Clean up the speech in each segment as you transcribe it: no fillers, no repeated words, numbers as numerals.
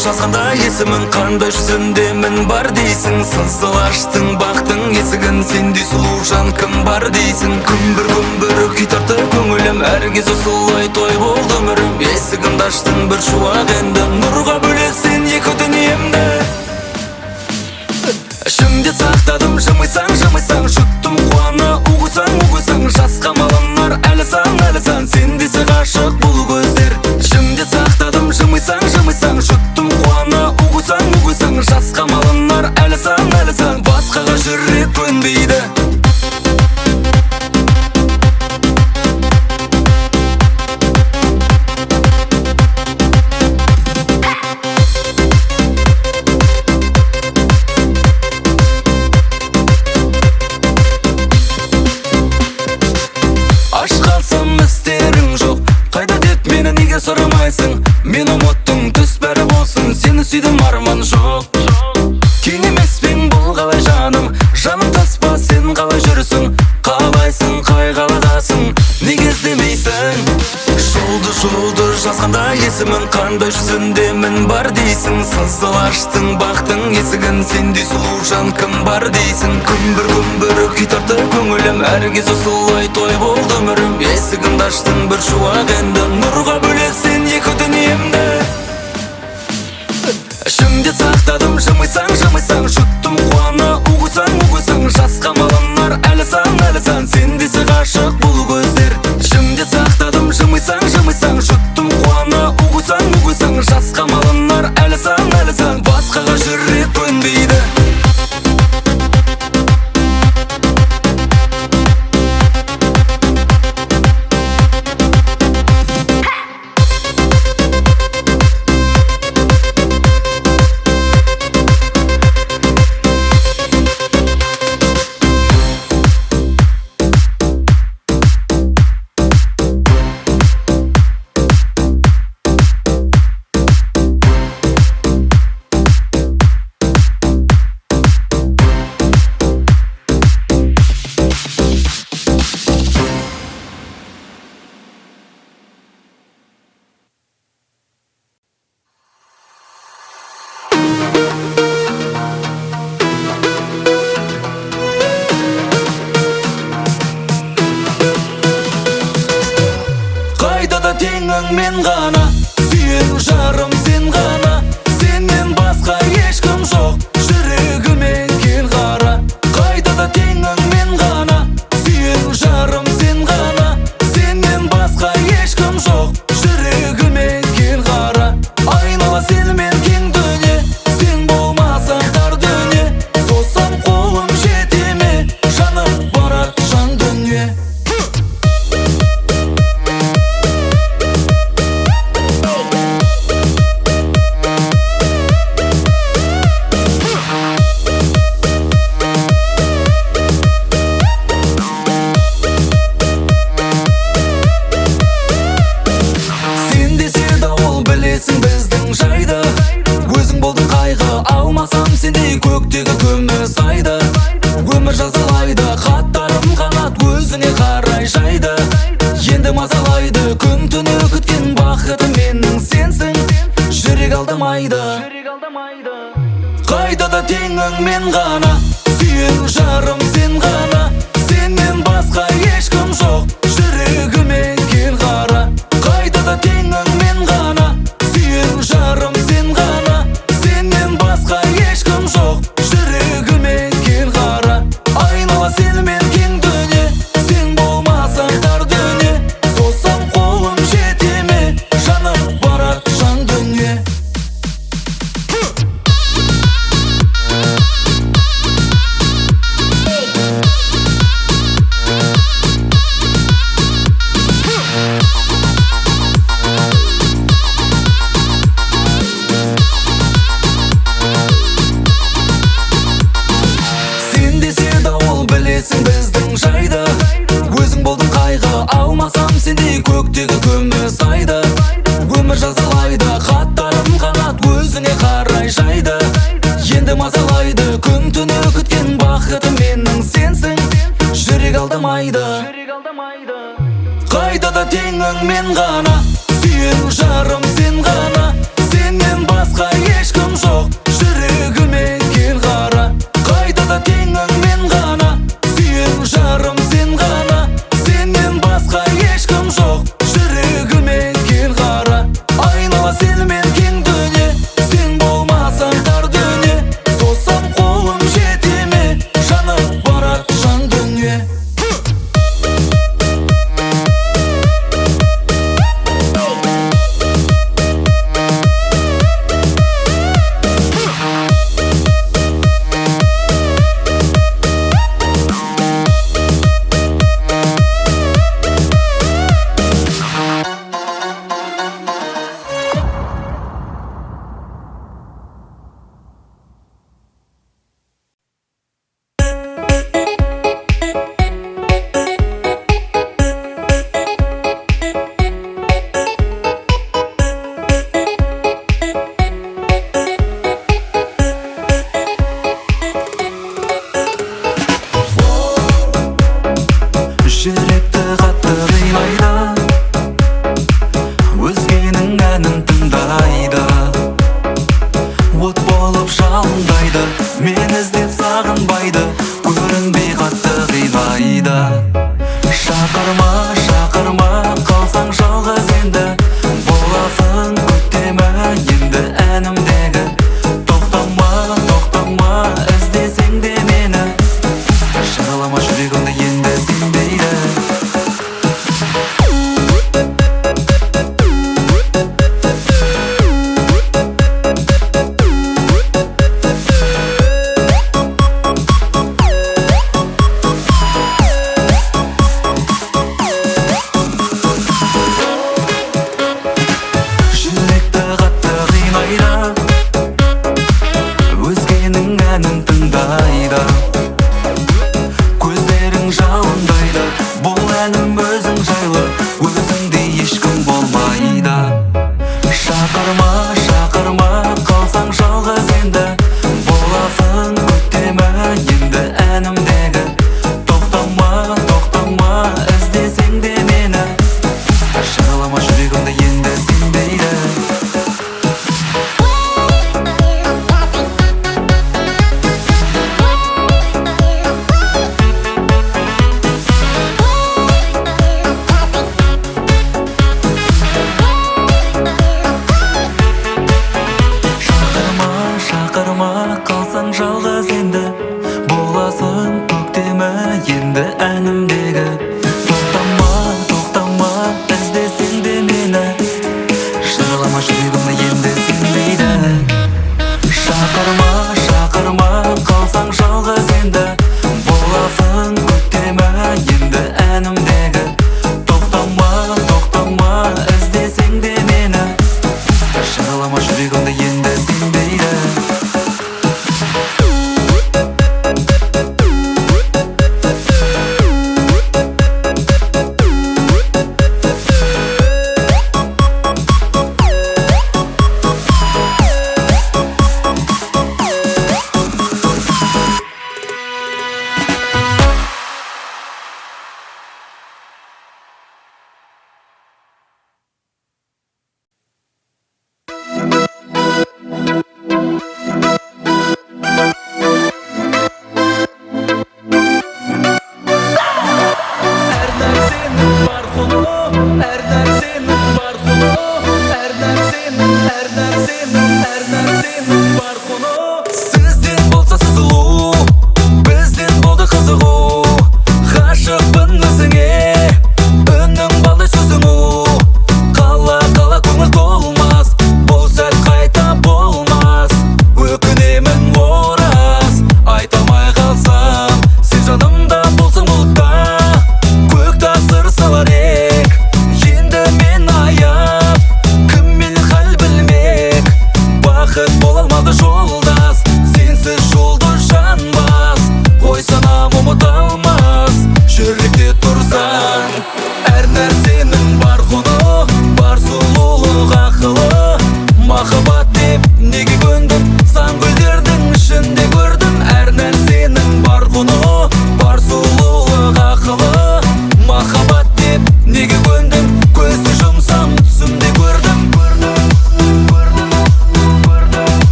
Жазғанда есімің қандай жүзінде мін бар дейсің. Сызыл аштың бақтың есігін, сендей сұлу жан кім бар дейсің. Күмбір күмбір күй тартты көңілім, әр кез осылай той болды өмірім. Есігімді аштың бір шуақ енді, нұрға бөлеп сен екі дүниемді. Ішімде сақтадым, жымисаң, жымисаң, жұттым қуана, уғысаң, уғысаң, жасқа малынар әлі сан, әлі сан, сен десе ғашық бұл көздер. Ішімде сақтадым, жымисаң, жымисаң, жұттым қуана, уғысаң, уғысаң, жасқа малынар әлі сан, әлі сан, басқаға жүрек көнбейді. Сұрамайсың, мен ұмыттым, түс бәрі болсын, сені сүйдім, арман жоқ. Тең емеспін, бұл қалай жаным, жаным таспа, сен қалай жүрсің, қалайсың, қай қаладасың, неге іздемейсің? Жұлдыз, жұлдыз жазғанда есімің қандай жүзінде мін бар дейсің. Сызыл аштың бақтың есігін, сендей сұлу жан кім бар дейсің. Күмбір күмбір күй тартты көңілім, әр кез осылай той болды өмірім. Есігімді аштың бір шуақ енді, нұрға бөлеп сен екі дүниемді. Ішімде сақтадым, жымисаң, жымисаң, жұттым қуана, уғысаң, уғысаң, жасқа малынар әлі сан, әлі сан, сен десе ғашық бұл көздер. Ішімде сақтадым, жымисаң, жымисаң, жұттым қуана, уғысаң, уғысаң, жасқа малынар әлі сан, әлі сан, басқаға жүрек көнбейді. Мен ғана, сүйер жарым сен ғана, сенен басқа ешкім жоқ, жүрегіме кел қара. Қайтада теңің мен ғана, сүйер жарым сен ғана, сенен басқа ешкім жоқ, жүрегіме кел қара. Айнала сенімен кең дүние, сен болмасаң тар дүние, созсам қолым жете ме, жаным барар жан дүние. Біздің жайды, өзің болдың қайғы, алмасам сендей көктегі күміс айды. Өмір жазалайды, хаттарым қанат өзіңе қарай жайды. Енді мазалайды, күн түні күткен бақытым менің сенсің, жүрек алдамайды. Қайтада теңің мен ғана, сүйер жарым сен ғана, сенен басқа ешкім жоқ, жүрегіме кел қара. Қайтада теңің мен ғана, сүйер жарым сен ғана, сенен басқа ешкім жоқ, жүрегіме кел қара. Айнала сенімен кең дүние, сен болмасаң тар дүние, созсам қолым жете ме, жаным барар жан дүние. Біздің жайды, өзің болдың қайғы, алмасам сендей көктегі күміс айды. Өмір жазалайды, хаттарым қанат өзіңе қарай жайды. Енді мазалайды, күн түні күткен бақытым менің сенсің, жүрек алдамайды. Қайтада теңің мен ғана, сүйер жарым сен ғана, Сенен басқа ешкім жоқ. Жүрегіме кел қара, қайда да теңің мен ғана. Сүйем жарым сен ғана, сенен басқа ешкім жоқ. Жүрегіме кел қара, айнала сенімен кең дүние. Сен болмасаң тар дүние, созсам қолым жете ме? Жанып барар жан дүние.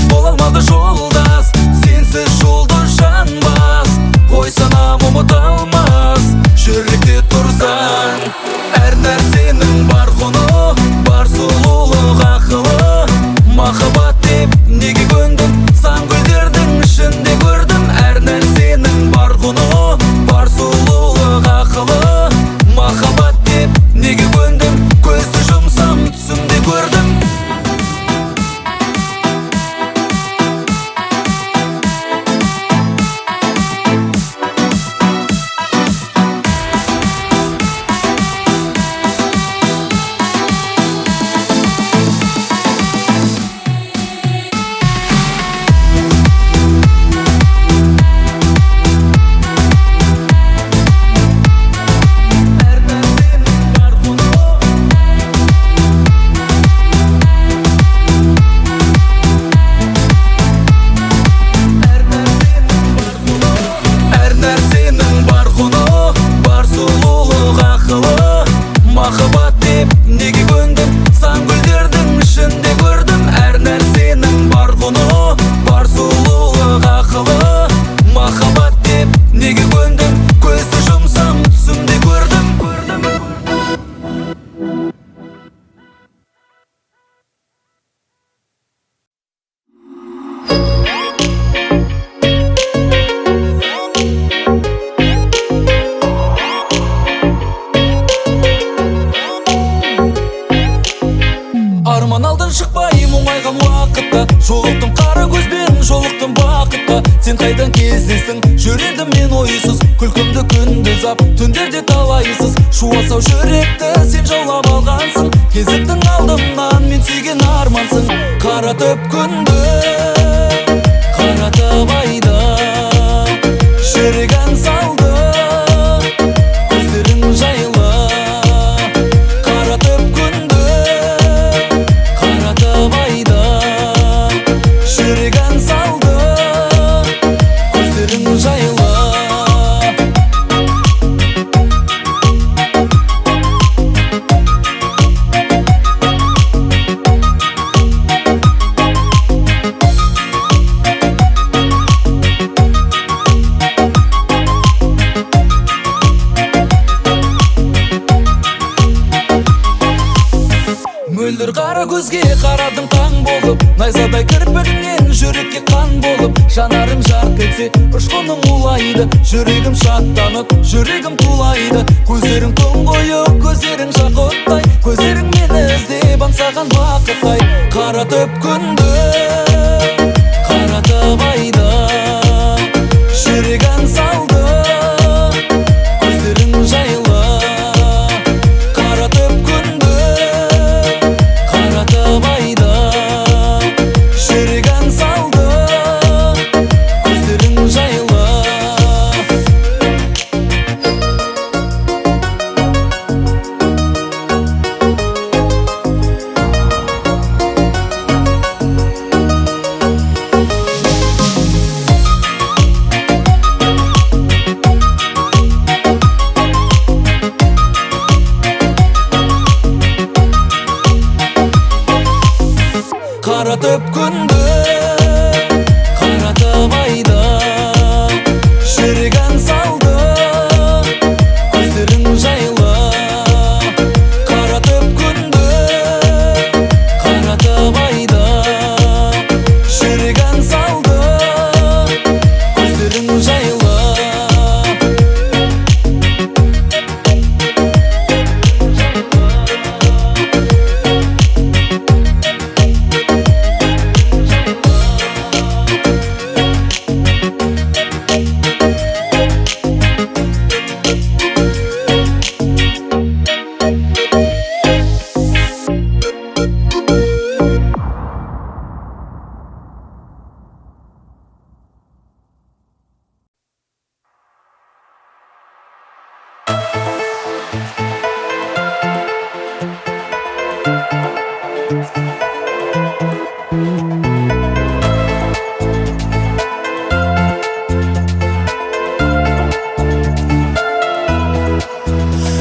Бола алмады жолдас, сенсіз жұлдыз жанбас. Ой санам ұмыта алмас, жүректе тұрсаң. Әр нәрсенің бар құны, бар сұлулық ақылы. Махаббат деп неге көндім, сан гүлдердің ішінде көрдім. Әр нәрсенің бар құны, бар сұлулық ақылы. Махаббат деп неге көндім, көзді жұмсам түсімде көрдім. Әр нәрсенің бар құны, әр нәрсенің бар құны, әр нәрсенің бар құны, бар сұлулық ақылы. Махаббат деп неге көндім, сан гүлдердің ішінде көрдім. Әр нәрсенің бар құны, бар сұлулық ақылы. Махаббат деп неге көндім, көзді жұмсам түсімде көрдім. Арман алдан шықпай мұңайған уақытта, жолықтым қара көзбен, жолықтым бақытқа. Сен қайдан кездестің, жүр едім мен ойсыз. Күлкімді күндіз ап, түндерде талайсыз. Шуасау жүректі сен жаулап алғансың. Кезіктің алдымнан мен сүйген армансың. Қаратып күнді, қаратып айды, жүрек ән салды, көздерің жайлы. Қаратып күнді, қаратып айды, жүрек ән салды, көздерің жайлы. Мөлдір қара көзге қарадым таң болып, найзадай кірпігіңнен жүрекке қан болып. Жанарың жарқ етсе ұшқының улайды, жүрегім шаттанып, жүрегім тулайды. Көздерің тұңғиық, көздерің жақұттай, көздерің мені іздеп аңсаған бақыттай. Қаратып күнді, қаратып айды, жүрек ән салды, көздерің жайлы. Қаратып күнді, қаратып айды, жүрек ән салды, көздерің жайлы. Қаратып күнді, қаратып айды, жүрек ән салды, көздерің жайлы. Қаратып күнді, қаратып айды, жүрек ән салды, көздерің жайлы.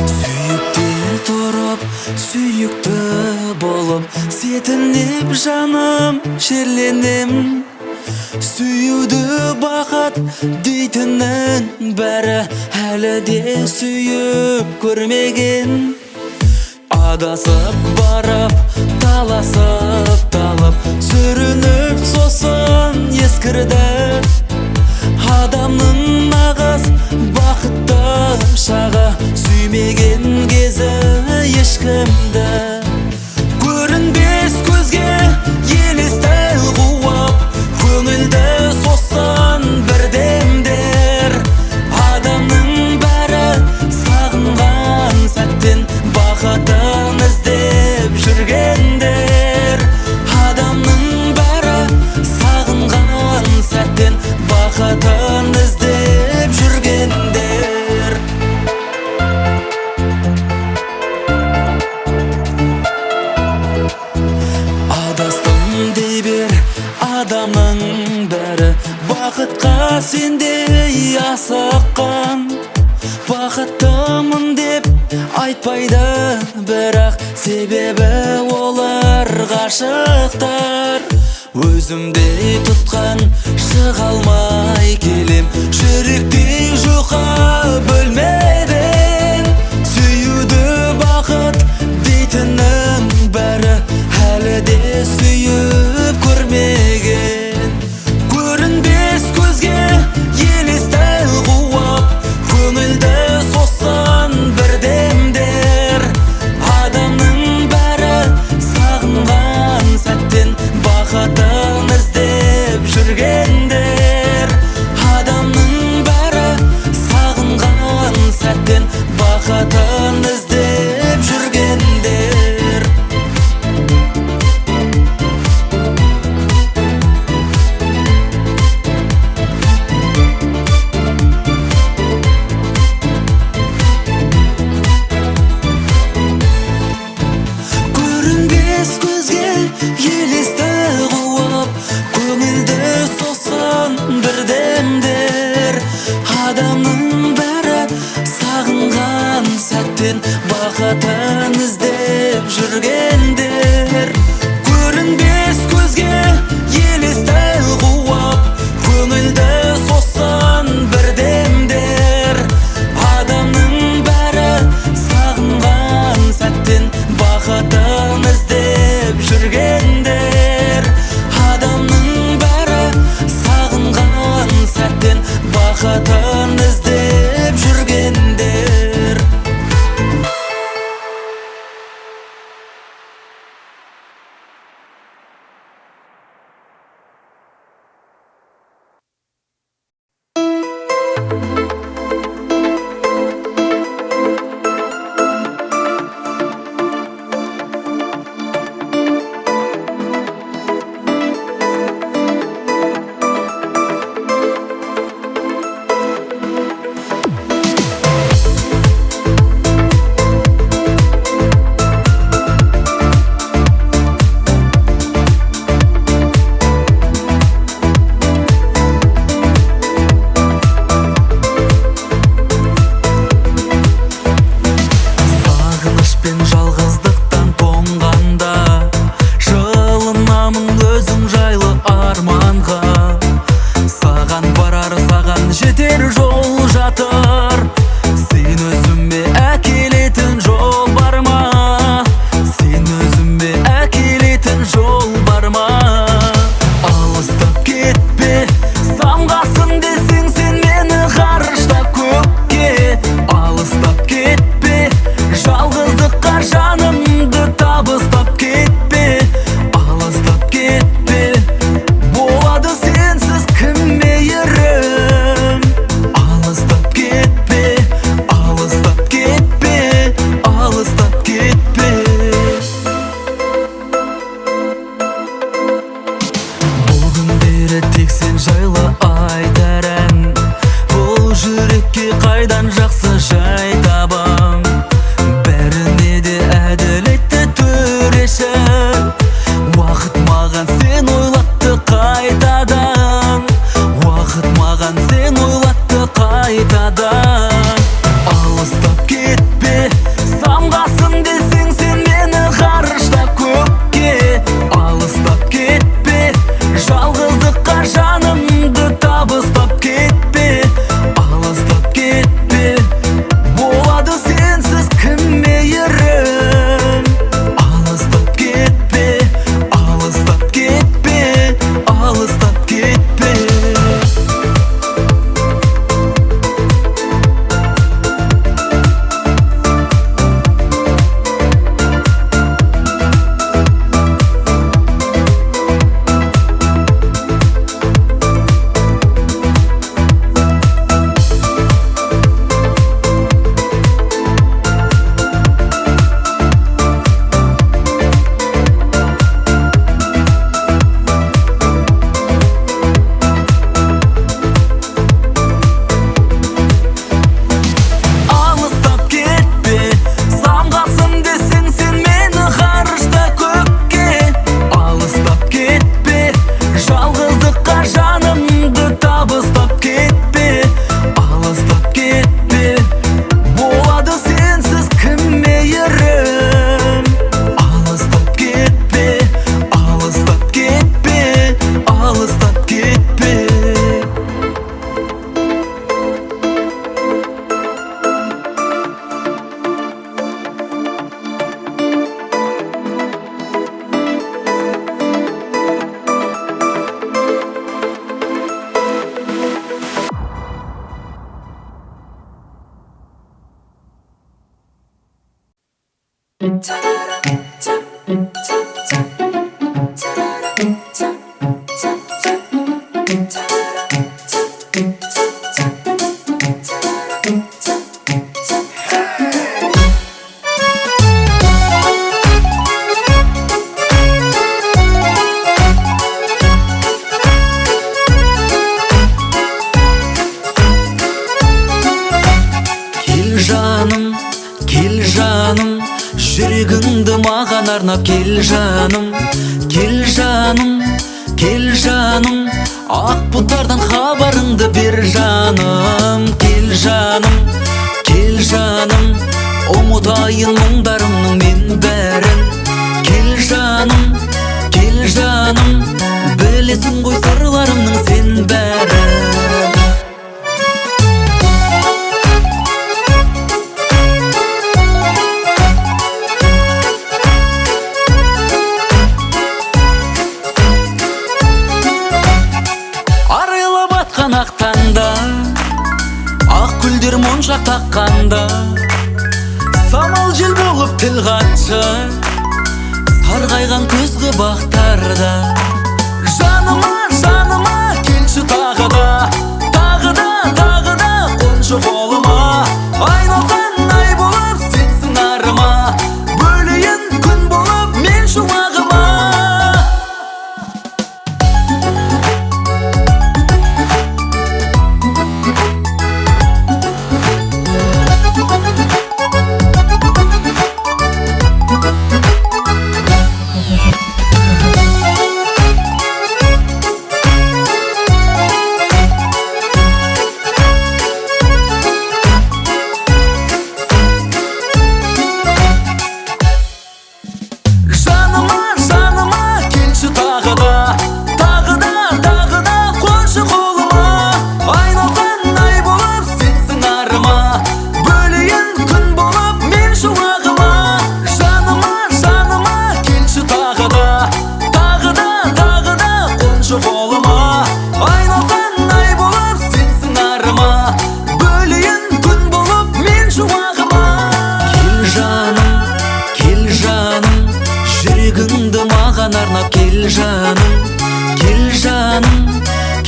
Сүйікті тұрып, сүйікті болып, сетінеп жаным жерленем. Сүюді бақыт дейтіннің бәрі әлі де сүйіп көрмеген. Адасып барып, таласып талып, сүрініп сосын ескірді. Адамның нағыз бақытты шағы сүймеген кезі ешкімді. Көрінбес көзге елесті қуып, көңілді сосын бірдемдер. Адамның бәрі сағынған сәттен бақытын іздеп жүргендер. Адамның бәрі сағынған сәттен бақытын іздеп жүргендер. Адастым дей бер, адамның бәрі бақытқа сендей асыққан. Бақыттымын деп айтпайды бірақ, себебі олар ғашықтар. Өзімдей тұтқан шыға алмай келем, жүректей жұқа бөлмеден. Сүюді бақыт дейтіннің бәрі әлі де сүйіп көрмеген. Көрінбес көзге елесті қуып, көңілді сосын бірдемдер. Адамның бәрі сағынған сәттен бақытын іздеп жүргендер. Адамның бәрі сағынған сәттен бақытын іздеп жүргендер. Көрінбес көзге елесті қуып, көңілді сосын бірдемдер. Адамның бәрі сағынған сәттен бақытын іздеп жүргендер. Көрінбес көзге елесті қуып, көңілді сосын бірдемдер. Адамның бәрі сағынған сәттен бақытын іздеп жүргендер. Адамның бәрі сағынған сәттен бақытын іздеп жүргендер. Сағынышпен жалғыздықтан тоңғанда, жылынамын өзім жайлы арманға. Саған барар, саған жетер жол жатыр, сен өзіме әкелетін жол бар ма? Сен өзіме әкелетін жол бар ма? Алыстап кетпе, самғасын десең сен мені ғарышта көкке. Алыстап кетпе, жалғыздыққа жанымды табыстап кетпе. Алыстап кетпе, болады сенсіз кім мейірім. Алыстап кетпе, алыстап кетпе, алыстап кетпе. Бұл күндері тек сен жайлы айтар ән, бұл жүрекке қайдан жақсы жай табам. Бәріне де әділетті төреші, уақыт маған сен ойлатты қайтадан. Уақыт маған сен ойлатты қайтадан. Алыстап кетпе, самғасын десең сен мені ғарышта көкке. Алыстап кетпе, жалғыздыққа. Кел жаным, кел жаным, жүрегіңді маған арнап кел жаным, кел жаным, кел жаным, ақ бұлттардан хабарыңды бер жаным, кел жаным, кел жаным, ұмытайын мұңдарымның мен бәрін. Кел жаным, кел жаным, білесің ғой сырларымның сен бәрін. Ақ таңда, ақ гүлдер моншақ таққанда, самал жел болып тіл қатшы, сарғайған күзгі бақтарда. Жаныма, жаныма, келші тағы да, тағы да, тағы да, қоншы қолыма. Айналсаң ай болып сен сыңарыма, бөлейін күн болып мен шуағыма. Арнап кел жаным, кел жаным,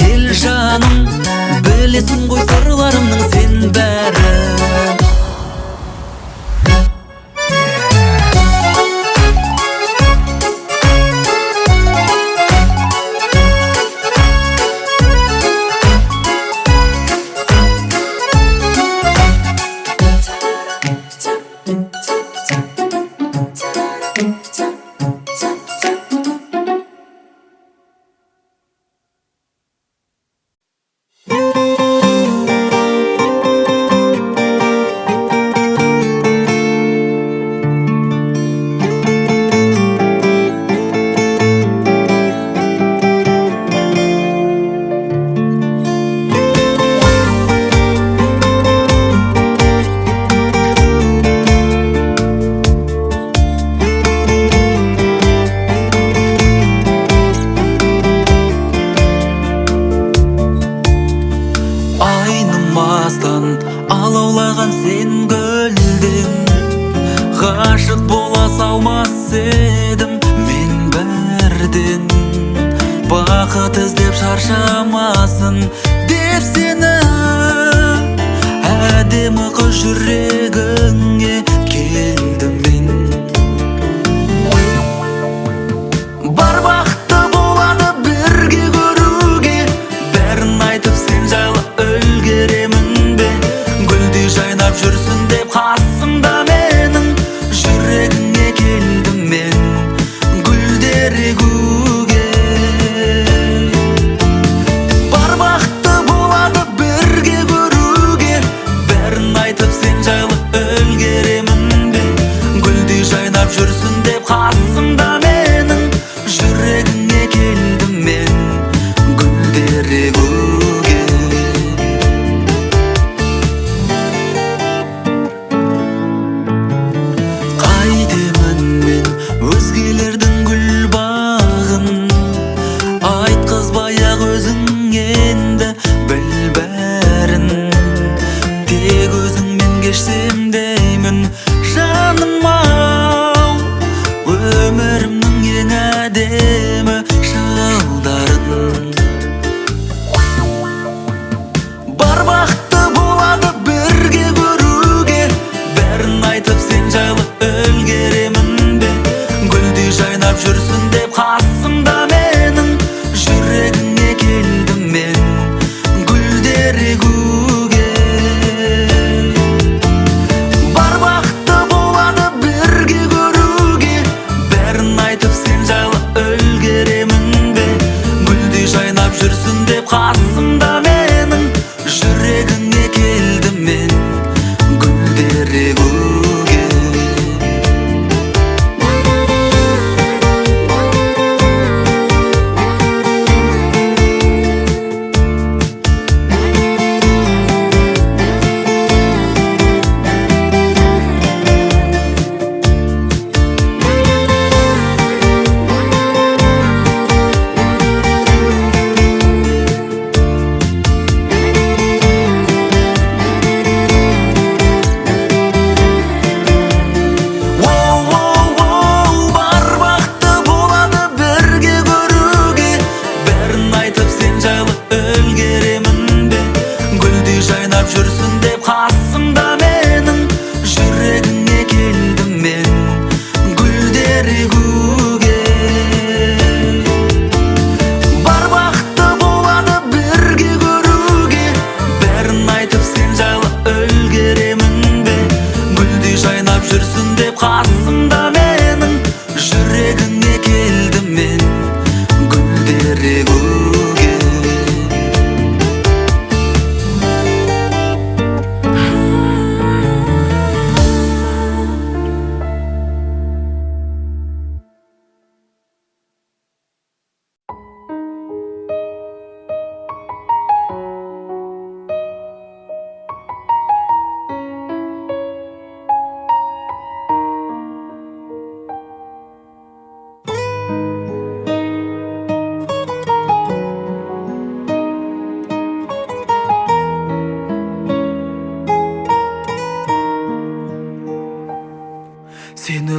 кел жаным, білесің ғой сырларымның сен бәрін. Алаулаған сен гүлден ғашық бола салмас едім мен бірден. Бақыт іздеп шаршамасын деп сені, әдемі қыз жүрегіңе келдім мен. Бар бақытты болады бірге көруге, бәрін айтып сен жайлы үлгеремін бе? Гүлдей жайнап жүрсін деп қасымда менің, жүрегіңе келдім мен гүлдер егуге. Бар бақытты болады бірге көруге, бәрін айтып сен жайлы үлгеремін.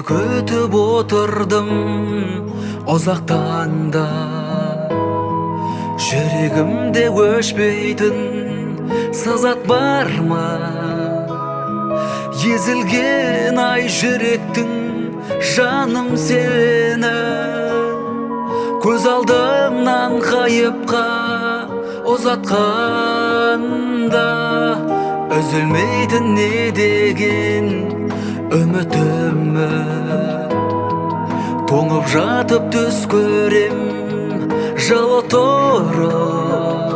Күтіп отырдым ұзақ таңда, жүрегімде өшпейтін сызат бар ма? Езілген ай жүректің, жаным сені көз алдымнан ғайыпқа ұзатқанда, үзілмейтін не деген үмітім, тоңып жатып түс көрем жылы тұрып,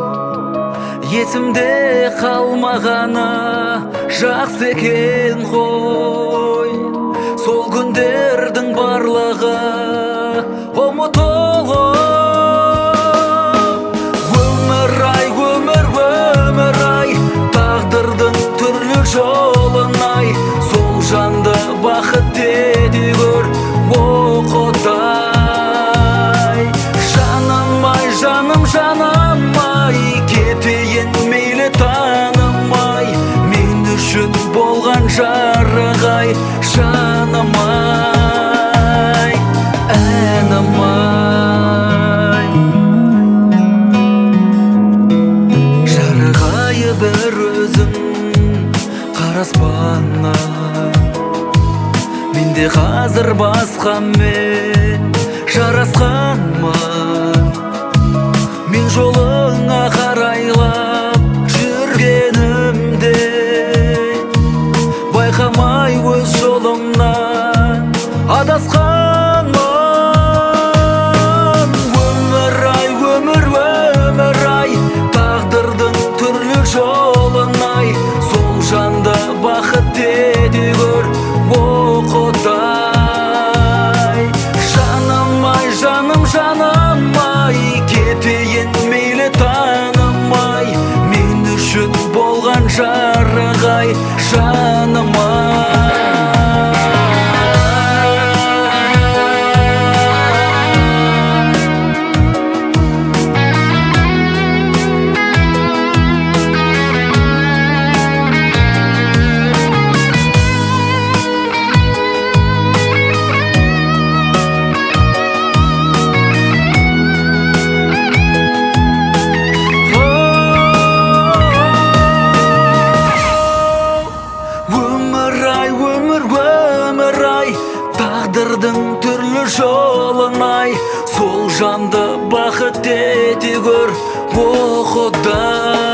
есімде қалмағаны жақсы екен ғой, сол күндердің барлығы ұмытылып. Өмір ай, өмір, өмір ай, тағдырдың түрлі жолын ай, сол жанды бақыт ете көр, о Құдай. Жаным ай, жаным, жаным ай, кетейін мейлі танымай, мен үшін болған жарық ай, жаным ай, әнім ай. Жарық айы бір өзің қара аспаннан, менде қазір басқамен жарасқанмын, мен жолыңа қарайлап жүргенімде, байқамай өз жолымнан адасқанмын. Өмір ай, өмір, өмір ай, тағдырдың түрлі жолын ай, сол жанды бақыт ете көр, о Құдай. Жаным ай, жаным, жаным ай, кетейін мейлі танымай, мен үшін болған жарық ай, жаным ай. Өмір ай, өмір, өмір ай, тағдырдың түрлі жолын ай, сол жанды бақыт ете көр, о Құдай.